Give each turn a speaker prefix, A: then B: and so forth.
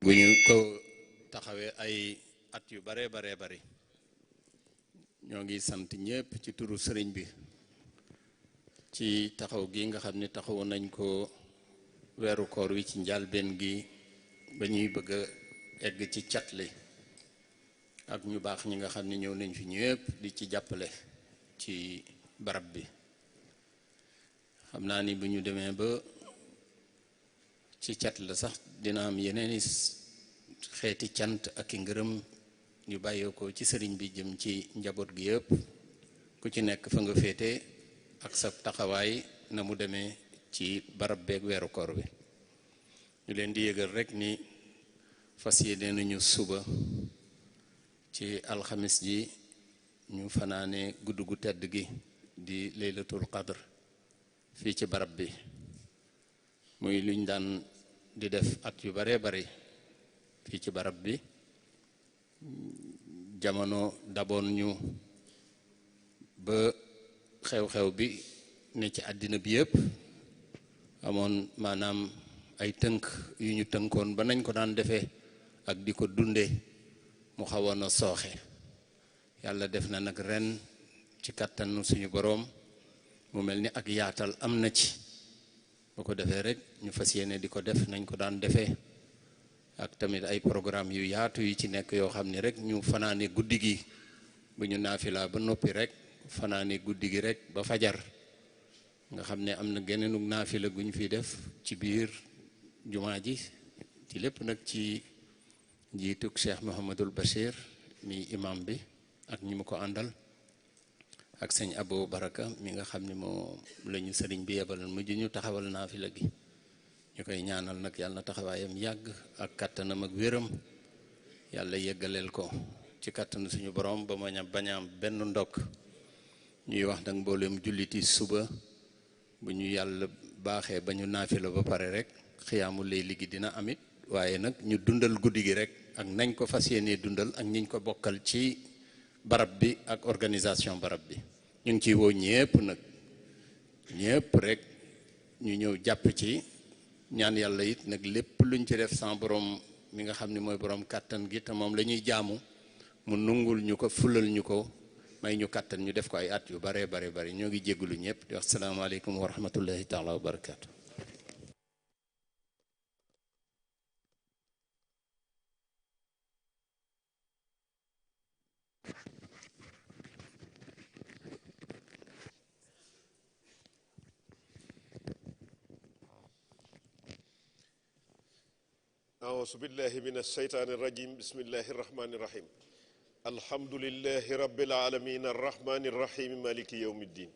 A: bu ñu ko taxawee ay at yu bare bari ñoo ngi sant ñépp ci turu sëriñ bi ci taxaw gi nga xam ne taxaw nañ ko weeru koor wi ci njàlbeen gi ba ñuy bëgg a egg ci catli ak ñu baax ñi nga xam ne ñëw nañ fi ñépp di ci jàppale ci barab bi xam naa ni bu ñu demee ba ci cat la sax dina am yeneeni xeeti cant ak i ngërëm ñu bàyyee ko ci sëriñ bi jëm ci njaboot gi yëpp ku ci nekk fa nga féete ak sa taxawaay na mu demee ci barab beeg weeru koor bi ñu leen di yëgal rek ni fas yéene nañu suba ci alxamis ji ñu fanaane gudd gu tedd gi di laylatul qadr fii ci barab bi muy luñ daan di def at yu bare bari fii ci barab bi jamono daboon ñu ba xew-xew bi ne ci àddina bi yëpp amoon maanaam ay tënk yu ñu tënkoon ba nañ ko daan defee ak di ko dunde mu xawoon a sooxe yàlla def na nag ren ci kàttanu suñu boroom mu mel ni ak yaatal am na ci bu ko defee rek ñu fas yéene di ko def nañ ko daan defee ak tamit ay programme yu yaatu yi ci nekk yoo xam ni rek ñu fanaane guddi gi bu ñu naafila ba noppi rek fanaane guddi gi rek ba fajar nga xam ne am na geneenug naafila gu ñu fi def ci biir jumaa ji ci lépp nag ci njiitug Cheikh Mouhamadul Bachir mi imam bi ak ñi mu ko àndal ak sëñ Abo Baraka mi nga xam ne moo la ñu sëriñ bi yebalal mujj ñu taxawal naafila gi ñu koy ñaanal nag yàlla na taxawaayam yàgg ak kattanam ak wéram yàlla yeggaleel ko ci kattanu suñu borom ba ma bañaam benn ndokk ñuy wax nag mboolem julliti suba bu ñu yàlla baaxee ba ñu naafila ba pare rek xiyaamu lay ligi dina amit waaye nag ñu dundal guddi gi rek ak nañ ko fas yéenee dundal ak ñiñ ko bokkal ci barab bi ak organisation barab bi ñu ngi ciy woo ñépp nag ñépp rek ñu ñëw jàpp ci ñaan yàlla it nag lépp luñ ci def sans borom mi nga xam ne mooy borom kàttan gi te moom la ñuy jaamu mu nungul ñu ko fulal ñu ko may ñu kàttan ñu def ko ay at yu bare bari ñoo ngi jéggulu ñëpp di wax salaamaaleykum wa rahmatullahi taala wa barakaatu.
B: أعوذ بالله من الشيطان الرجيم بسم الله الرحمن الرحيم الحمد لله رب العالمين الرحمن الرحيم مالك يوم الدين